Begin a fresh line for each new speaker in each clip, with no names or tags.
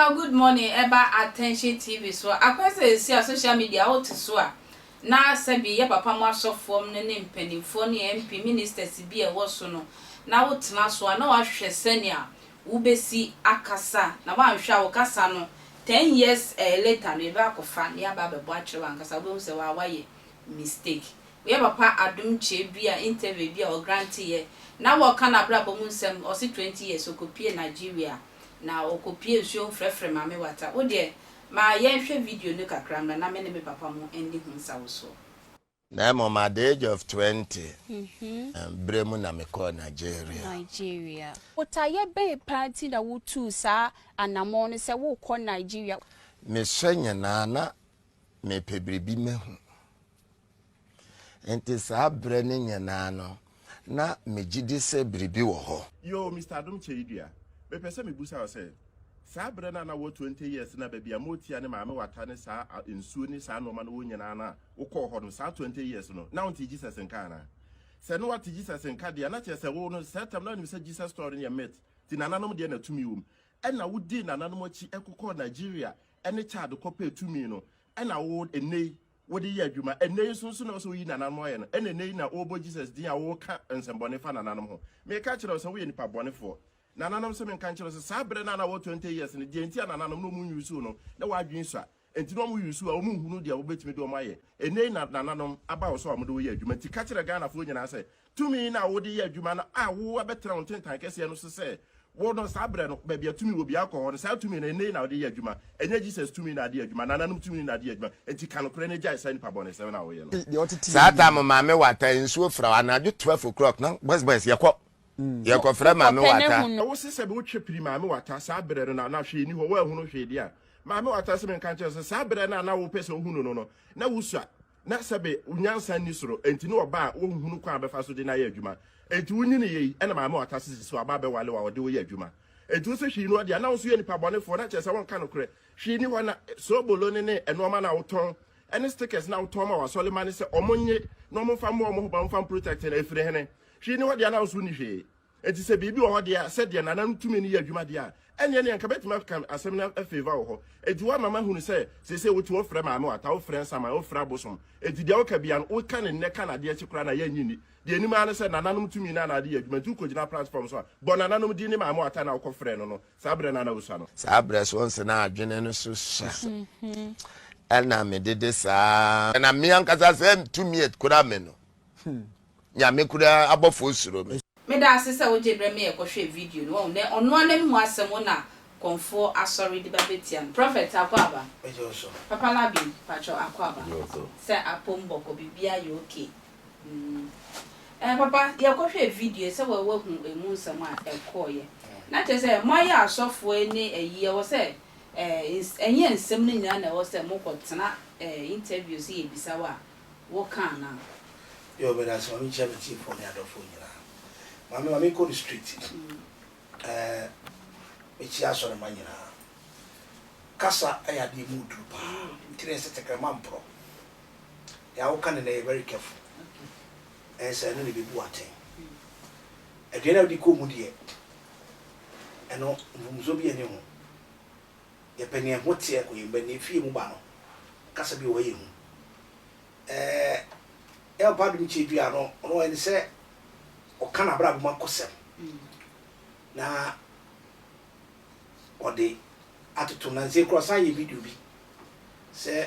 Papa good morning ɛba attention TV so akɔyɛ sɛ sɛsi a social media wote so a na sɛbi yɛ papa mo asɔfoɔ no ne mpaninfoɔ ne MP ministers bi a ɛwɔ so no na wotena so a na wahwɛ sɛnea wobɛsi akasa na woanhwɛ a wo kasa no 10 years later no yɛbɛ akɔfa na yɛaba abɛbɔ akyerɛ wo ankasa wobɛhu sɛ waa wayɛ mistake. Yɛ papa Adom Kyei bi a interview bi a ɔgrant yɛ na wɔka n'abrabɔ mu nsɛm, ɔse 20 years ɔkɔpie Nigeria na ɔkɔpie nsuo mfrɛfrɛ Maame Wata. Wo deɛ ma yɛnhwɛ video no kakra mmra na me ne me papa mo ndi ho nsawosoɔ.
Na mmom at the age of 20 berɛ mu na mekɔɔ Nigeria.
Nigeria. Botaeɛ bɛn paa nti na wotuu saa anammɔn no sɛ wokɔ Nigeria?
Mesɔ nyinaa na mepɛ biribi mahu, nti saa berɛ no nyinaa no na megye di sɛ biribi wɔ hɔ.
Yo, Mr Adom Kyei-Duah, mepɛ sɛ mebusa wo sɛ, saa berɛ no a na wɔ 20 years na baabi a motia ne Maame Wata ne saa nsuo ne saa nnoɔma no wɔ nyinaa no a wokɔɔ hɔ no, saa 20 years no na wonte Jesus nka anaa? Sɛ ne wate Jesus nka deɛ, na kyerɛ sɛ wo no saa tam na wonim sɛ Jesus story no yɛ myth, nti nananom deɛ na tumi wɔ mu, ɛna wodii nananom akyi ɛkokɔɔ Nigeria ɛne Chad kɔpɛɛ tumi no, ɛna wo ɛnnɛ yi wode yɛ adwuma. Ɛnnɛ yi nso na sɛ woyi nananom ayɛ no, ɛna ɛnnɛ yi na wobɔ Jesus din a woka nsɛmbɔne fa nananom ho. Meka kyerɛ wo sɛ woyɛ nipa bɔnefoɔ. Nananom sɛ menka nkyerɛ wo sɛ saa berɛ no a na wɔ 20 years no deɛ, nti a nananom na ɔmu nyusu no na wɔadwene sua, nti na ɔmo yusu a ɔmo nhunu deɛ wobɛtumi de ɔmo ayɛ. Ɛnnɛ yi na nananom aba wo so a ɔmo de woyɛ adwuma, nti ka kyerɛ Ghanafoɔ nyinaa sɛ tumi no a wode yɛ adwuma no a wo abɛtena wo ntentan kɛseɛ no so sɛ wo no, saa berɛ no baabi a tumi wɔ bi akɔ hɔ no, saa tumi no ɛnnɛ yi na wode yɛ adwuma. Ɛnyɛ Jesus tumi na ade yɛ adwuma, nananom tumi na ade yɛ adwuma, nti ka nokorɛ no, gyae saa nipa bɔne sɛm na woyɛ no.
Saa time Maame Wata nsuo fra anadwo 12 o'clock na boys boys yɛkɔ yɛkɔfrɛ Maame Wata.
Wo se sɛ wotwe piri Maame Wata saa berɛ no na hwee ni hɔ, woahunu hwee deɛ a, Maame Wata sɛ menka nkyerɛ sɛ saa berɛ no a na wopɛ sɛ wohunu no, na wosua na sɛbe nyansa nni soro, enti ne ɔba a wohunu kwan a bɛfa so de no ayɛ adwuma. Enti wonyini yei ɛna Maame Wata sisi so aba bɛwale wa ɔde woyɛ adwuma, enti wo sɛ hwee no ɔde a na wo nso yɛ nipa bɔnefoɔ, na kyerɛ sɛ wonka nokorɛ. Hwee ni hɔ na soobolo ne nneɛma no a wotɔn ɛne stickers na wotɔn ma wasɔle ma ne sɛ ɔmo nye na ɔmo mfa mmoa ɔmo ho ba mfa protect no ɛfiri hene? Hwee ni hɔ deɛ na wo nso wonni hwee. Enti sɛ biribi wɔ hɔ deɛ a, sɛdeɛ nananom tumi no yɛ adwuma deɛ a, ɛnneɛ neɛ nka bɛtumi aka asɛm no afavour wɔ hɔ. Enti woama mahunu sɛ seesei wote wofrɛ Maame Wata, wofrɛ nsaman, wofrɛ abosom. Enti deɛ woka bia no, woka ne nnɛ ka no adeɛ akyi koraa na yɛnnye nni. Deɛ anim ara ne sɛ nananom tumi no a na ade yɛ adwuma. Nti wokɔgyina platform so a, bɔ nananom din ne Maame Wata na wokɔfrɛ no, saa berɛ no a na wosua no.
Saa berɛ so nso na adwene no so sua, ɛna medede saa na me ankasa sɛ tumi kura me no, Nyame kura abɔfoɔ suro me.
Meda ase sɛ wogye berɛ me yɛkɔhwɛ video no. Wahu nɛ ɔno ara n'anum asɛm wo na kɔmfoɔ asɔre de ba bɛtia no. Prophet akɔ aba. Papa Labi pakyɛw akɔ aba. Sɛ apom bɔkɔ, biribiara yɛ okay. Eh, papa, yɛkɔhwɛ video sɛ wahu emu nsɛm a ɛkɔɔyɛ na kyerɛ sɛ moayɛ asɔfoɔ ne ayi ɛwɔ sɛ ɛnyɛ nsɛm no nyinaa na ɛwɔ sɛ mokɔtena interview sɛ yɛbisa wo a woka anaa?
Yo, meda ase. Maame, nkyia me tiefoɔ ne adɔfoɔ nyinaa. Maame, ma menkɔ no straight. Mekyia asɔrema nyinaa. Kasa yɛ adeɛ mu duru paa, nti na ɛsɛ tɛkrɛma mporɔ. Deɛ woka ne nɛ yɛ very careful. Ɛyɛ sɛ ɛno na ɛbɛbu atɛn. Aduane a wode kɔ mu deɛ, ɛno mfomsoɔ bi ani ho. Yɛpɛ nea ɛho teɛ kɔ yɛn ba nea efie mu ba no, kasa bi wɔ hɔ yɛ hu. Ɛyɛ Papa Adom Kyei-Duah no, ɔno ɔyɛ ne sɛ ɔka n'abrabɔ mu akɔsɛm na ɔde atoto. Nansa yi koraa ɔsan yɛ video bi sɛ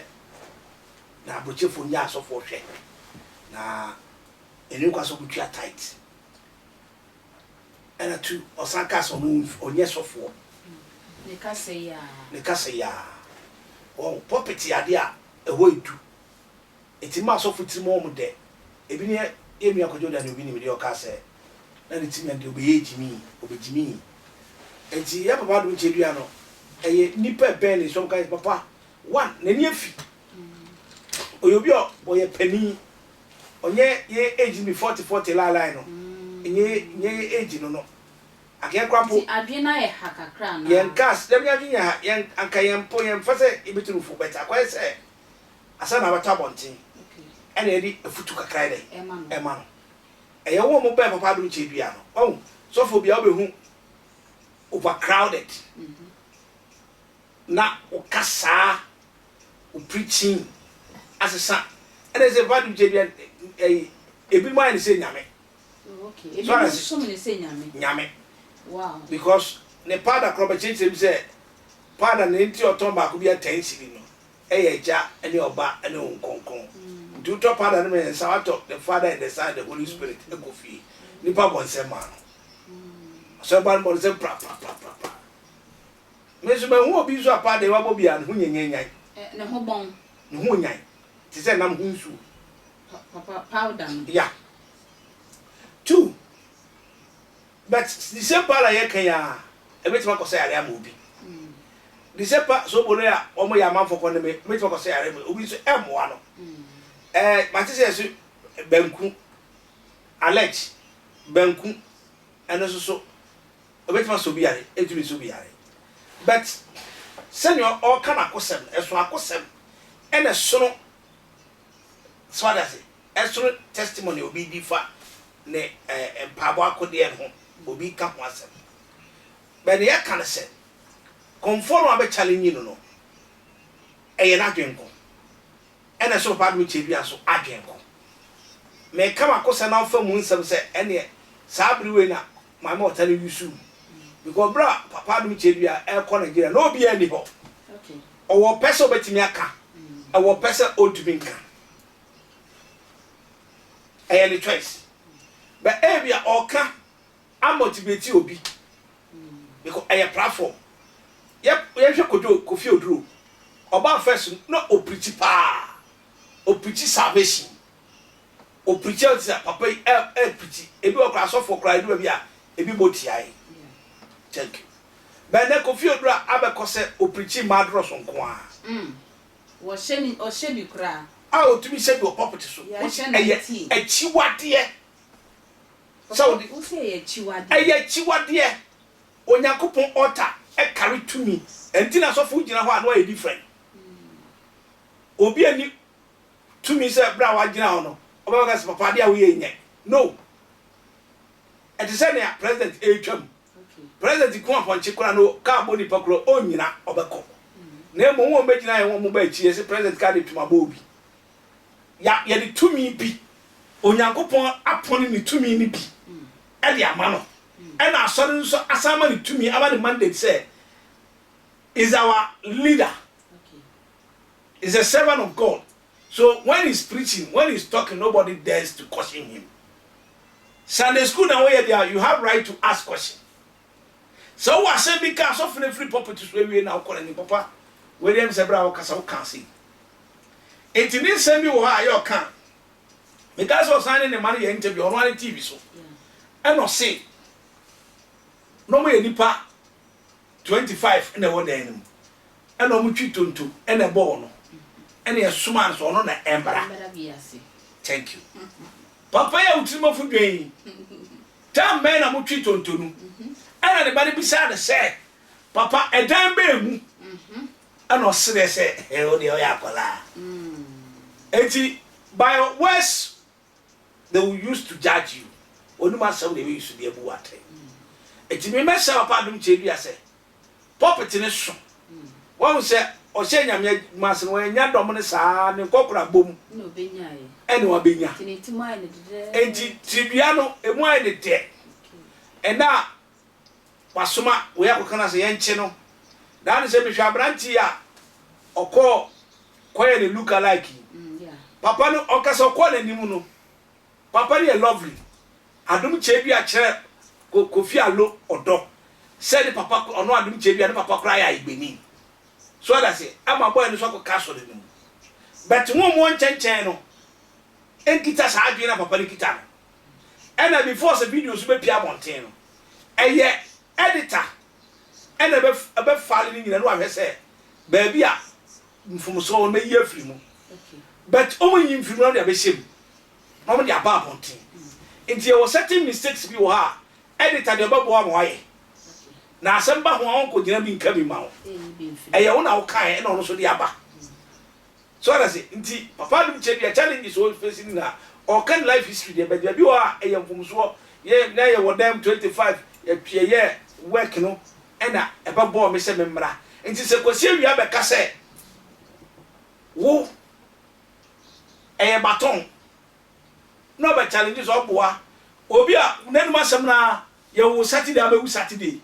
na aburokyefoɔ nyɛ asɔfoɔ hwɛ na ɛni kwa sɛ ɔmo tua tithe, ɛna tu ɔsan kaa sɛ ɔno ɔnyɛ sɔfoɔ.
Ne kasa yi a.
Ne kasa yi a wɔn pulpit yɛ adeɛ a ɛhɔ edu, eti mma asɔfo tirim wɔn dɛ. Ebi ne yɛ nua Kwadwo Daniel Obi nim deɛ ɔkaa sɛ na ne tirim yɛ deɛ ɔbɛyɛ gyimi, ɔbɛgyimi. Eti yɛ Papa Adom Kyei-Duah no, ɛyɛ nipa ɛbɛn ne nsɔm ka yɛ papa one n'ani afi. Ɔyɛ obi a ɔyɛ panin, ɔnyɛ yɛ age no bi 40 40 line no, nyɛ yɛ age no akɛyɛ kora mpo.
Nti adwene no ayɛ ha kakra anaa?
Yɛn cars dɛm yɛn adwene yɛ ha yɛn anka yɛn mpo yɛn mfa sɛ yɛbɛtu no fo, but akɔyɛ sɛ asa na abɛtɔ abɔnten ɛna yɛde afutu kakra yɛ dɛ ɛma no. Ɛyɛ wɔn a wɔbɛn Papa Adom Kyei-Duah no, ɔhu sɔfo bi a wobɛhu overcrowded. Na wo kasaa, wo preaching asesa. Ɛna ɛsɛ fa adum kyɛ bia ɛyi ebinom ayɛ no sɛ nyame.
Oh, okay. Ebinom som no sɛ nyame.
Nyame.
Wow.
Because ne powder korɔ bɛkyerɛkyerɛ mu sɛ powder ne nti ɔtɔn baako bi a 10 cedi no ɛyɛ agya ne ɔba ne honhom kronkron. Nti wotɔ powder no mmiɛnsa watɔ the father and the son and the holy spirit ɛkɔ fie. Nipa bɔ nsɛm maa no. Asɔre ba no bɔ ne nsɛm pra pra pra pra pra. Me nso mahu obi nso a paa deɛ wabɔ bi a ne ho nyanyanyan.
Eh, ne ho bɔn.
Ne ho nyan te sɛ nam ho nsuo.
Pa papa powder no.
Yeah. Two, but the same powder yɛka yi ara, ɛbɛtumi akɔsa yare ama obi. The same pa sobo no a wɔyɛ amanfoɔ kɔ no me, ɛbɛtumi akɔsa yare ama obi nso ɛmmoa no. Eh, mate sɛ yɛse banku, alleged, banku, ɛno nso so Obetumi asɔ obi yare, entumi nsɔ obi yare. But sɛnea ɔreka n'akosɛm no, ɛsono akosɛm ɛna ɛsono, so wate ase, ɛsono testimony a obi di fa ne ɛɛ mpaebɔ akodeɛ no ho, obi ka ho asɛm. But nea yɛka ne sɛ, kɔmfoɔ no a abɛ challenge no no, ɛyɛ n'adwene nko. Ɛna ɛso papa adom kyɛ dua so adwene nko. Meka m'akosɛm na wofa mu nsɛm sɛ ɛneɛ saa bere wei na Maame Ɔta no use because bere a Papa Adom Kyerɛdua ɛrekɔ Nigeria na obiara nni hɔ. Ɔwɔ ɔpɛ sɛ ɔbɛtumi aka, ɛwɔ ɔpɛ sɛ ɔntumi nka. Ɛyɛ ne choice. But ebia ɔka amotivate obi because ɛyɛ platform. Yɛ yɛhwɛ Kojo Kofi Oduro, ɔbaa first no na ɔpreachi paa, ɔpreachi salvation. Opreachi a wote sɛ papa yi ɛ ɛ preachi ebi wɔ koraa asɔfoɔ koraa edu baabi a ebi bɔ tiae. Thank you. But nɛ Kofi Oduro a abɛkɔ sɛ opreachi mmaa dorɔso nko ara.
Mm. Wɔhyɛ ni ɔhyɛ bi koraa.
A otumi hyɛ bi wɔ pulpit so
Yeah,
which
ɛhyɛ
ɛyɛ
19.
akyiwadeɛ sɛ
Papa
wode
wo sɛ ɛyɛ akyiwadeɛ.
Ɛyɛ akyiwadeɛ. Onyankopɔn altar ɛkare tumi. Ɛnti na asɔfo gyina hɔ a na wɔayɛ different. Obi ani tumi sɛ bere a wagyina hɔ no ɔbɛka sɛ papa ade a woyɛ yi nyɛ. No. Ɛte sɛ nea president retwam. President ku apɔnkye koraa no kaa bɔ nipa koraa onnyina ɔbɛkɔ. Na mmom wɔn bɛgyina yɛn wɔn ba akyi yɛse president kaa de tum abɔ obi. Ya yɛde tumi bi Onyankopɔn apɔne ne tumi no bi de ama no. Ɛna asɔre no nso asan ama no tumi ama no mandate sɛ is our leader. He's a servant of God so when he's preaching when he's talking nobody dares to caution him. Sunday school na woyɛ deɛ you have right to ask question. Sɛ wowɔ asɛm bi ka asɔfo no afiri pulpit so awie na wokɔ n'anim papa wei deɛ sɛ berɛ a wokasa woka ase yi. Nti ne nsɛm bi wɔ hɔ a ɛyɛ ɔka a meka sɛ ɔsan ne ne ma no yɛ interview ɔno ara ne TV so ɛna ɔse na ɔmo yɛ nipa 25 na ɛwɔ dan no mu ɛna ɔmo twi tonto ɛna ɛbɔɔ no ɛna yɛsomaa no sɛ ɔno na ɛmmra. Thank you. Papa yi a wo tirim afu dwen yi, time bɛn na motwi tonto no? Ɛna ne ba no bisaa no sɛ, Papa, ɛdan bɛn mu? Ɛna ɔsereɛ sɛ, Hɛ, wo deɛ woyɛ akwadaa. Enti, by your words they will use to judge you. W'anom asɛm na ɛbɛ use de abu wo atɛn. Enti me mɛsrɛ Papa Adom Kyerɛdua sɛ, Pulpit no so. Wahu sɛ ɔhyɛɛ Nyame adwuma ase no wannya dɔm no saa, ne nkɔkorabɔ mu ɛna wabɛnya. Enti tiridua no ɛmu ayɛ no dɛ. Ɛnɛ a wasoma wei akɔka no asɛ yɛnkye no. Daa no sɛ mehwɛ aberante yi a ɔkɔɔ kɔyɛ ne look alike yi. Papa no ɔnkasa ɔkɔɔ n'anim no Papa no yɛ lovely. Adom Kyerɛdua kyerɛ Kofi Allo ɔdɔ sɛ ne papa ɔno Adom Kyerɛdua ne papa koraa yɛ Ayigbeni. So wate aseɛ? Ama boy no nso akɔka asɔre no mu. But wɔn a wɔwɔ nkyɛnkyɛn no nkita saa adwene no a papa no kita no. Ɛna before sɛ video nso bɛpue abɔnten no, ɛyɛ editor ɛna ɛbɛ ɛbɛ file no nyina na wahwɛ sɛ baabi a mfomsoɔ wɔ no bɛyi afiri mu. But wɔn nyi mfiri mu na wɔde abɛhyɛ mu. na wɔde aba abɔnten. Nti yɛwɔ certain mistakes bi wɔ hɔ a editor deɛ ɔbɛboa ma wayɛ. Na asɛm ba ho a ɔnkɔgyina bi nka bi mma wo. Ɛyɛ wo na wokaeɛ ɛna ɔno nso de aba. So wate ase? Nti Papa Adom kyerɛ deɛ challenges ɔ face no nyinaa. Ɔka ne life history deɛ but baabi wɔ hɔ a ɛyɛ mfomsoɔ. Yɛ na yɛwɔ dan mu 25 yɛyɛɛ work no ɛna ɛbɛbɔɔ me sɛ memmra. Nti sɛ Kwasi Awia bɛka sɛ wo ɛyɛ baton na ɔbɛ challenge sɛ ɔboa obi a n'anum asɛm no ara yɛwo Saturday abɛwu Saturday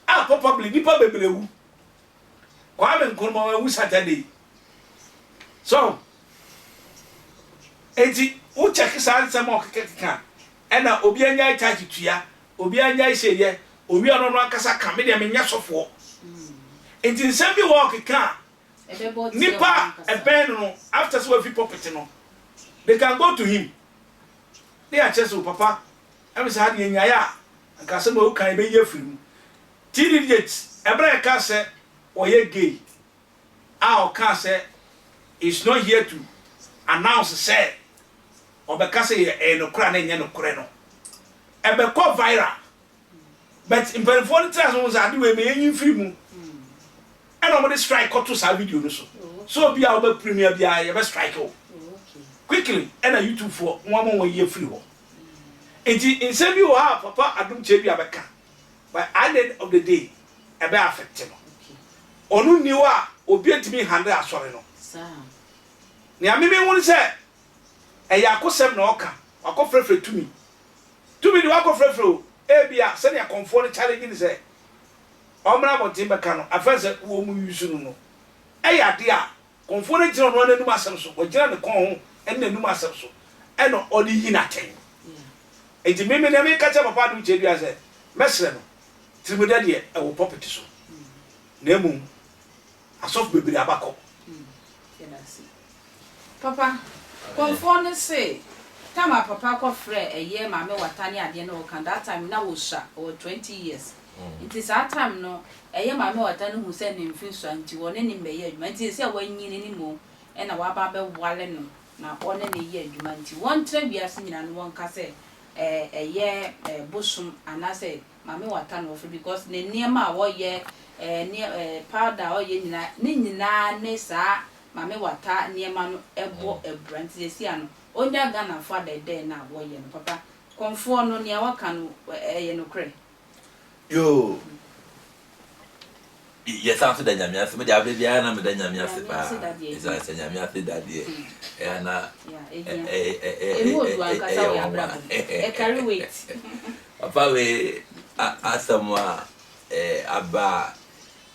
a probably nipa bebree wu. Kwame Nkrumah wawu Saturday. So enti wo check saa nsɛm a ɔkeka keka ɛna obi anyae tithe tua, obi anyae sei yɛ, owie a na ɔno ankasa ka me deɛ menyɛ sɔfoɔ. Enti nsɛm bi wɔ hɔ a ɔkeka a nipa a ɛbɛn no no after sɛ wafi pulpit no they can go to him ne yɛakyerɛ sɛ o papa ɛmi sɛ ha deɛ nyae a anka asɛm a woka yɛbɛyi afiri mu. TD Yates, ɛberɛ a yɛkaa sɛ ɔyɛ gay a ɔkaa sɛ he's not here to announce sɛ ɔbɛka sɛ yɛ ɛyɛ nokorɛ anaa ɛnyɛ nokorɛ no, ɛbɛkɔ viral. But mpanimfoɔ no tena ase hu sɛ ade wei ma yɛnyi mfiri mu. Ɛna wɔde strike kɔto saa video no so. Sɛ obi a wobɛ premier biara yɛbɛ strike wo. Quickly ɛna YouTube foɔ wɔn ama wɔn ayi afiri hɔ. Nti nsɛm bi wɔ hɔ a Papa Adom Kyerɛdua bɛka but at the end of the day ɛbɛ affect no. Ɔno nni hɔ a obi ntumi nhandle asɔre no. Nea me mehu ne sɛ ɛyɛ akosɛm na ɔka, wakɔ frɛfrɛ tumi. Tumi de wakɔ frɛfrɛ o, ebia sɛnea kɔmfoɔ no challenge no sɛ ɔmmra abɔnten bɛka no, afɛn sɛ wɔn use no no, ɛyɛ adeɛ a Kɔmfoɔ no agyina ɔno ara n'anum asɛm so, wagyina ne kɔn ho ne n'anum asɛm so ɛna ɔde yi no atɛn. Enti me me deɛ meka kyerɛ Papa Adom Kyerɛdua sɛ, mɛsrɛ no, tirimudɛ deɛ ɛwɔ pulpit so, na mmom asɔfo bebree aba kɔ.
Papa, kɔmfoɔ no se, time a papa kɔ frɛ ɛyɛ Maame Wata ne adeɛ na ɔka, that time na ɔsua, ɔwɔ 20 years, Nti saa time no ɛyɛ maame ɔta no hu sɛ ne mfe sua nti ɔne no mmɛyɛ adwuma nti seesei a wanyini no mmom na waba abɛwale no na ɔne no yɛ adwuma nti wɔntra wiase nyinaa no wɔnka sɛ ɛyɛ bosom anaasɛ maame wata na ɔfrɛ because ne nneɛma a ɔyɛ ne powder a ɔyɛ nyinaa ne nyinaa ne saa maame wata nneɛma no bɔ abira nti seesei a no ɔnya Ghanafoɔ adɛɛdɛɛ no a wɔyɛ no papa kɔmfoɔ no nea waka no ɛyɛ nokorɛ.
Yoo yɛsan so da Nyame ase. Me deɛ aberɛ biara na meda Nyame ase paa. Ɛsiane sɛ Nyame ase da deɛ ɛyɛ na ɛyɛ nwanwa. Papa wei asɛm a aba a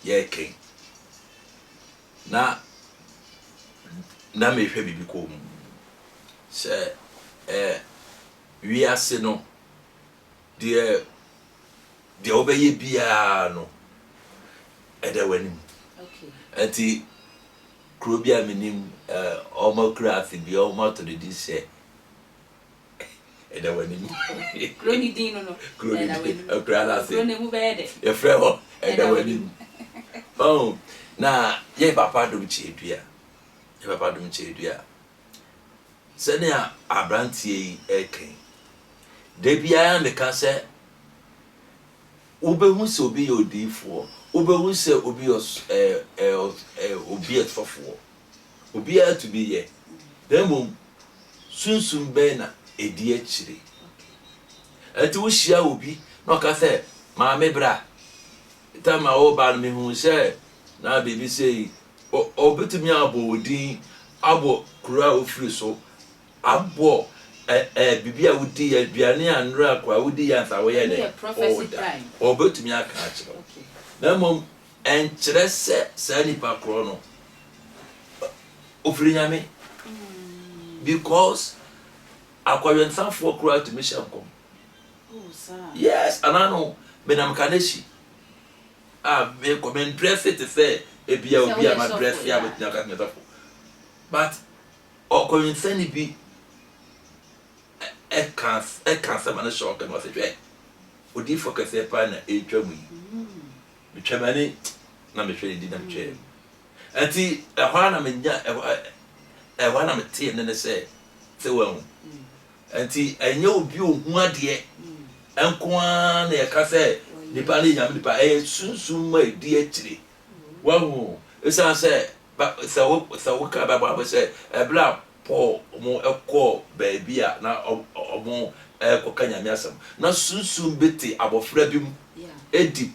yɛreka yi na na mehwɛ biribi kɔɔ mu sɛ wiase no Deɛ deɛ wobɛyɛ biara no, ɛda w'anim. Nti kuro bi a menim, wɔn akuraase bi, wɔn ato ne din sɛ ɛda w'anim.
Kuro ne din no no,
Kuro ne
ɛda
din,
w'anim.
akura no ase.
Kuro no emu bɛyɛ dɛ.
Yɛfrɛ hɔ ɛda
Ɛda
w'anim.
w'anim.
Ɔho, na yɛn papa dom kyerɛdua, yɛn papa dom kyerɛdua. Sɛnea aberanteɛ yi reka yi, da biara meka sɛ, wobɛhu sɛ obi yɛ odiyifoɔ, wobɛhu sɛ obi yɛ obi yɛ sɔfoɔ. Obiara tumi yɛ, na mmom sunsum bɛn na ɛdi akyire? Ɛnti wohyia obi na ɔka sɛ, maame bra, tam a woreba no mehuu sɛ na biribi sei Ɔbɛtumi abɔ wo din, abɔ kuro a wofiri so, abɔ biribi a wodi, aduane a nnora kɔ a wodi yɛ ansa woyɛ dɛn? Woda. Ɔbɛtumi aka akyerɛ wo. Na mmom ɛnkyerɛ sɛ saa nipa korɔ no ofiri Nyame. Because akɔwensafoɔ koraa tumi hyɛ nkɔm. Yes, anaa no, menam Kaneshie. a mekɔ me ndrɛse te sɛ ebia obi a madrɛse a metumi aka sɛ meyɛ sɔfo but ɔkɔwensani bi ɛka ɛka asɛm a no hyɛ ɔkɛ no ɔsɛ hwɛ odiifoɔ kɛseɛ paa na ɛretwa mu yi metwa m'ani na mehwɛ ne di na metwa mu nti ɛhɔ a na menya ɛhɔ ɛhɔ a na metee ne ne sɛ sɛ wahu Enti ɛnyɛ obi a ohu adeɛ nko ara na yɛka sɛ nipa no yɛ Nyame nipa. Ɛyɛ sunsum mu a ɛdi akyire. Wahu? Ɛsiane sɛ sɛ wo sɛ woka Bible a sɛ ɛberɛ a Paul wɔn kɔɔ baabi a na wɔn ɛrekɔka Nyame asɛm na sunsum bi te abɔfra bi mu ɛdi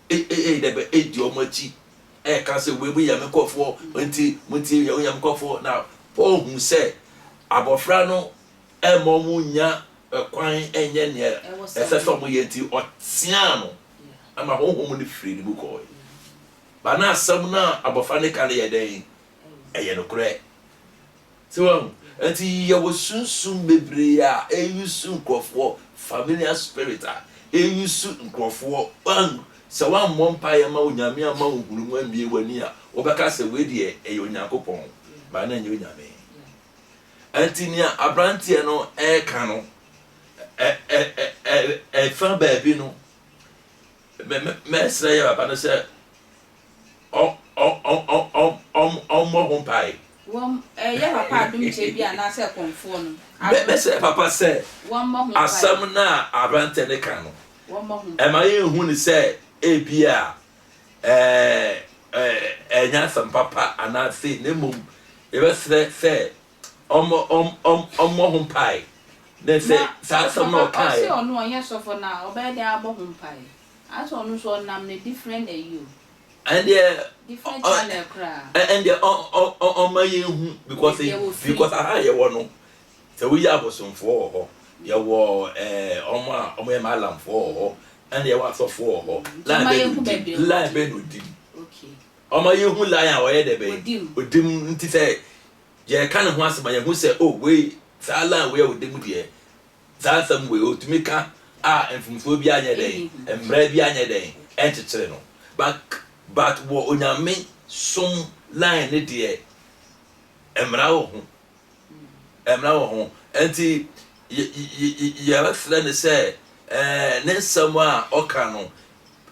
ɛdi wɔn akyi. ɛreka sɛ wei mo yɛ me nkurɔfoɔ nti montie yɛ woyɛ me nkurɔfoɔ na Paul hu sɛ abɔfra no ɛmma wɔn nnya kwan nyɛ nea ɛsɛ sɛ wɔyɛ nti ɔteaa no ma honhom no firii ne mu kɔe. Ba na asɛm no a abɔfra no ka no yɛ dɛn? Ɛyɛ nokorɛ. So wahu? Nti yɛwɔ sunsum bebree a ɛyusu nkurɔfoɔ, familiar spirit a ɛyusu nkurɔfoɔ. Wan, sɛ wammɔ mpaeɛ ma Onyame amma wo nhunumu ammue w'ani a, wobɛka sɛ wei deɛ ɛyɛ Onyankopɔn, ba na ɛnyɛ Onyame. Nti nea aberanteɛ no ɛreka no, ɛ, ɛ, ɛ, ɛ, ɛfa baabi no, mɛsrɛ yɛ papa no sɛ ɔmmɔ ho mpae.
Wɔn, yɛ papa adomkyɛ bi anaasɛ kɔmfoɔ no.
Mɛsrɛ papa sɛ asɛm no a aberanteɛ no ka no, ɛma yɛnhu no sɛ ebia ɛnyɛ asɛm papa anaasɛ na mmom yɛbɛsrɛ sɛ ɔmmɔ ho mpae. Na sɛ saa asɛm no ɔkaeɛ.
Ɔse ɔno ɔnyɛ sɔfo na ɔbɛyɛ dɛn abɔ ho mpae? Asɛ ɔno nso ɔnam ne different ayi o.
Ɛndeɛ
Different channel koraa.
Ɛndeɛ ɔmma yɛnhu because because aha a yɛwɔ no sɛ woyi abosomfoɔ wɔ hɔ yɛwɔ ɛɛ ɔmo a ɔmo yɛ malamfoɔ wɔ hɔ ɛna yɛwɔ asɔfoɔ wɔ hɔ line bɛn na odim line bɛn na odim ɔma yɛnhu line a ɔyɛ dɛ bɛn odim nti sɛ yɛka ne ho asɛm a yɛhu sɛ oh wei saa line wei a ɔda mu deɛ saa asɛm wei ɔtumi ka a mfomsoɔ biara nyɛ dɛn mmara biara nyɛ dɛn ɛnkyekyere no but but wɔ Onyame som line ne deɛ mmara wɔ ho mmara wɔ ho nti yɛbɛsrɛ no sɛ ɛɛ ne nsɛm a ɔka no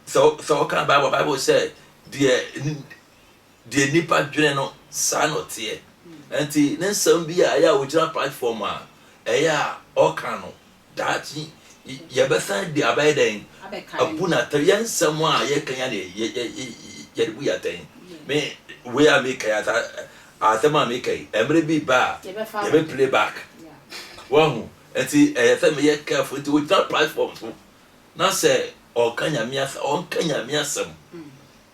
sɛ sɛ ɔka bible bible sɛ deɛ Deɛ nnipa dwene no, saa na ɔteɛ. Ɛnti ne nsɛm bi a ɛyɛ a ɔgyina platform a ɛyɛ a ɔka no, daakye yɛbɛsan de abɛyɛ dɛn? Abu no atɛn. Yɛn nsɛm a yɛka yi ara na yɛde bu yɛn atɛn. Me, wei a meka yi, asɛm a meka yi, mmerɛ bi reba a, yɛbɛ play back. Wahu? Ɛnti ɛyɛ sɛ meyɛ careful. Nti ɔgyina platform so na sɛ ɔka Nyame asɛm, ɔnka Nyame asɛm.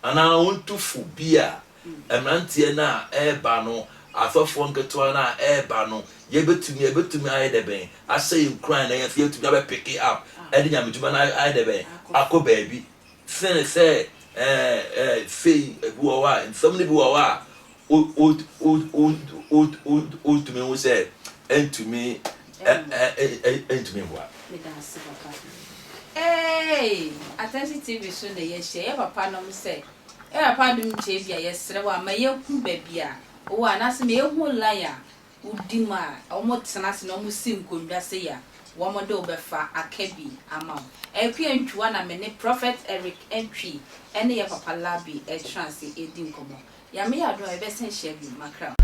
Anaa wontu fo bi a, mmeranteɛ no a ɛreba no, asɔfoɔ nketewa no a ɛreba no, yɛbɛtumi, yɛbɛtumi ayɛ dɛ bɛn ahyɛ yɛn nkuran na yɛn nso yɛatumi abɛ pick up ɛde nyamedwuma no ayɛ dɛ bɛn akɔ baabi sene sɛ ɛɛ ɛɛ sei ebi wɔ hɔ a nsɛm no bi wɔ hɔ a wo wo wo wo wo wo wotumi hu sɛ ɛntumi ɛ ɛ ɛ ɛntumi mmoa.
Meda ase papa. Eeii Attention TV so na yɛahyia yɛ papa nom sɛ yɛ papa adom nkyɛ bi a yɛsrɛ wo a ma yɛhu baabi a wowɔ anaasɛ ma yɛhu line a wodi mu a wɔn tena ase na wɔn si nkondwa sei a wɔn de wo bɛfa aka bi ama wo. Akua Ntwiwa na me ne Prophet Eric Antwi ɛne yɛ papa Labi ɛtena ase ɛredi nkɔmmɔ. Nyame yɛ adom a yɛbɛsan ahyia bio. Makra.